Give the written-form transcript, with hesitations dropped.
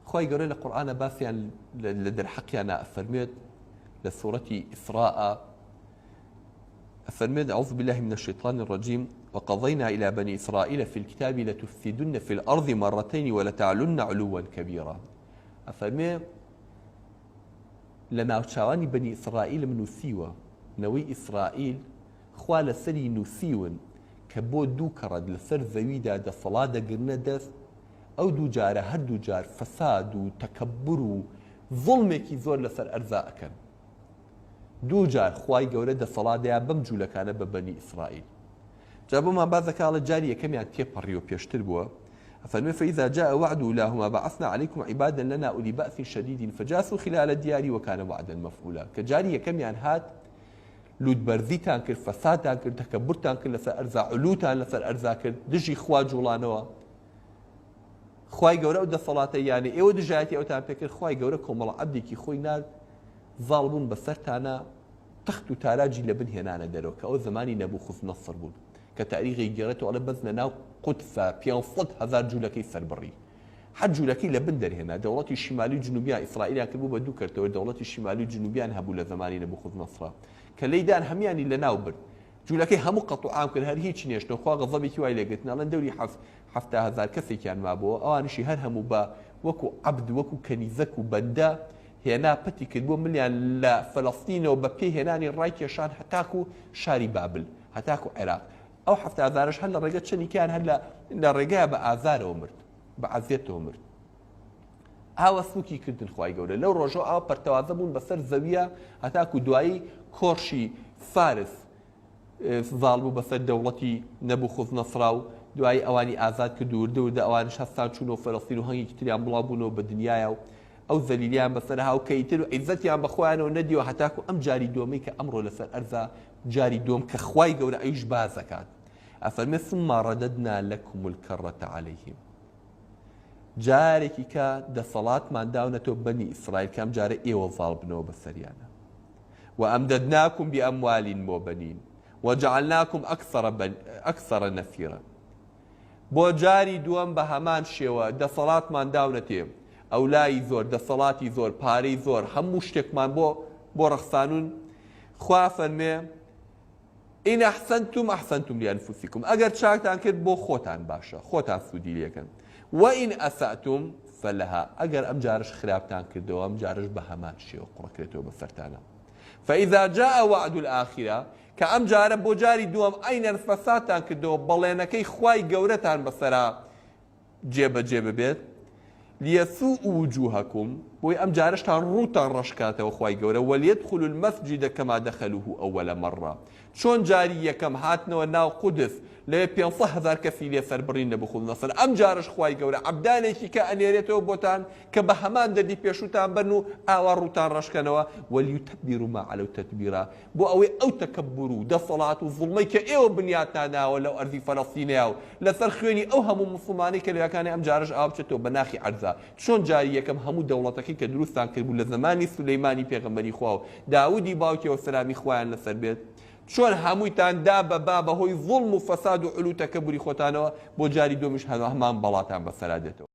خوای گەورە لە قورئانا باسیان لە دەرحەقیانا ئەفەرموێت لە سورەتی ئیسراء ئەفەرموێت اعوذ بالله من الشیطان الرجیم وقضینا الى بنی اسرائیل فی الكتاب لتفسدن فی الارض مرتین ولتعلن علوا کبیرا ئەفەرموێ لە ناوچاوانی بەنی ئیسرائیلم نووسیوە نەوەی ئیسرائیل خوا لەسەری نووسیون کە بۆ دوو کەڕەت لەسەر زەویدا دەسەڵات دەگرنە دەست ئەو دوو جارە هەردوو جار فەساد و تەکەبور و زوڵمێکی زۆر لەسەر ئەرزا ئەکەن دوو جار خوای گەورە دەسەڵات دەیا بەم جولەکانە بە بەنی ئیسرائیل جا بۆمان باس دەکا ئەڵێ جاری یەکەمیان تێپەڕیوە پێشتر بووە ئەفەرمێ فإذا جاء وعد أولاهما بعثنا عليكم عبادا لنا أولي بأس شديد فجاسوا خلال الديار وكان وعدا مفعولا کە جاری یەکەمیان هات لوتبەرزیتان کرد فەسادتان کرد تەکەبورتان کرد لەسەر ئەرزا علوتان لەسەر ئەرزا کرد دژی خوا جوڵانەوە خوای گەورە ئەو دەسەڵاتە یانەی ئێوە دژایەتی ئەوتان پێکرد خوای گەورە کۆمەڵە عەبدێکی خۆی نارد زاڵ بوون بەسەرتانا تەخت و تاراجی لە بن هێنانە دەرەوە کە ئەو زەمانی نەبوخوزنەسر بوون کە تاریخی گێڕێتەوە ئەڵێ بەس لە ناو قودسا 500 هەزار جوولەکەی سەربڕی هەر جوولەکەی لە بن دەرهێنا دەوڵەتی شیمالی و جنوبیان ئیسرائیلیان کردبوو بە دوو کەرتەوە دەوڵەتی شیمالی و جنوبیان هەبوو لە زەمانی نەبوخوزنەسرا کە لێیدان هەمیانی لە ناو برد جولەکەی هەموو قەت و عام کرد هەر هیچی نێشتەوە خوا غەزەبێکی وای لێگرتن ئەڵێن دەوری حەف 70 هەزار کەسێکیان مابۆوە ئەوانیشی هەر هەموو بە وەکو عەبد وەکو کەنیزەک و بەندە هێنا پەتی کرد بۆ ملیان لە فەلەستینەوە بە پێ هێنانی ڕای کێشان هەتاکو شاری بابل هەتاکو عێراق ئەو 70 هەزارش هەر لە ڕێگە چەنیکیان هەر لە لە ڕێگەیە بە ئازارەوە مرد بە عەزیەتەوە مرد ئاوا سوکی کردن خوای گەورە لەو ڕۆژەوە ئاوا پەرتەوازە بوون بەسەر زەویە هەتاکو دوایی کۆرشی فارس زاڵ بوو بەسەر دەوڵەتی نەبوخوزنەسرا و دوایی ئەوانی ئازاد کرد و وردە وردە ئەوانش هەستان چوونەوە فەلەستین و هەنگێکی تریان بڵاو بوونەوە بە دنیایا و ئەو زەلیلیان بەسەر هاو کە ئیتر و عیزەتیان بە خۆیانەوە نەدیوە هەتاکو ئەم جاری دووەمەی کە ئەمڕۆ لەسەر ئەرزا جاری دووەم کە خوای گەورە ئەویش باز ئەکات ئەفەرمێ ثم رددنا لكم الكرة عليهم جارێکی کە دەسەڵاتمان داونەتەوە بەنی ئیسرائیل کە ئەم جارە ئێوە زاڵ بنەوە بەسەریانە وأمددناكم بأموال وبنين وجعلناكم أكثر بن... أكثر نفيرا بۆ جاری دووەم بە هەمان شێوە دەسەڵاتمان داونەتێ ئەولای زۆر دەسەڵاتی زۆر پارەی زۆر هەموو شتێکمان بۆ بۆ ڕەخسانون خوا فەرمێ ان احسنتم احسنتم لانفسکم ئەگەر چاکتان کرد بۆ خۆتان باشە خۆتان سوودی لێکەن وان اساتم فلها ئەگەر ئەم جارش خراپتان کردەوە ئەم جارش بە هەمان شێوە قڕکرێتەوە بەسەرتانە فاذا جاء وعد الاخرە کە ئەم جارە بۆ جاری دووەم عەینەن فەسادتان کردەوە بەڵێنەکەی خوای گەورەتان بەسەرا جێبەجێ ببێت، لیسوء وجوهکم، بۆی ئەم جارەشتان ڕووتان ڕەش کاتەوە خوای گەورە، ولیدخلوا المسجد کما دخلوه اول مرە، چۆن جاری یەکەم هاتنەوە ناو قودس لەوێ 500 هەزار کەسی لێ سەربڕین نەبوخوذنەسر، ئەم جارەش خوای گەورە عەبدانێکی کە ئەنێرێتەوە بۆتان کە بە هەمان دەردی پێشووتان بەرن و ئاوا ڕووتان ڕەش کەنەوە، ولیتبروا ما علوا تتبیرا، بۆ ئەوەی ئەو تەکەبور و دەسەڵات و زوڵمەی کە ئێوە بنیاتتان ناوە لەو ئەرزی فەلەستینەیا و لەسەر خوێنی ئەو هەموو موسڵمانەی کە لەوێکانە ئەم جارەش ئاوا بچێتەوە بە ناخی عەرزا چۆن جاری یەکەم هەموو دەوڵەتەکەی کە دروستتان کردبوو لە زەمانی سولەیمانی پێغەمبەری خوا و داودی باوکیەوە سەلامی خوایان لەسەر بێت چۆن هەموویتان دا بە با بەهۆی زوڵم و فەساد و علو تەکەبوری خۆتانەوە بۆ جاری دووەمیش هەمان بەڵاتان بەسەرا دێتەوە.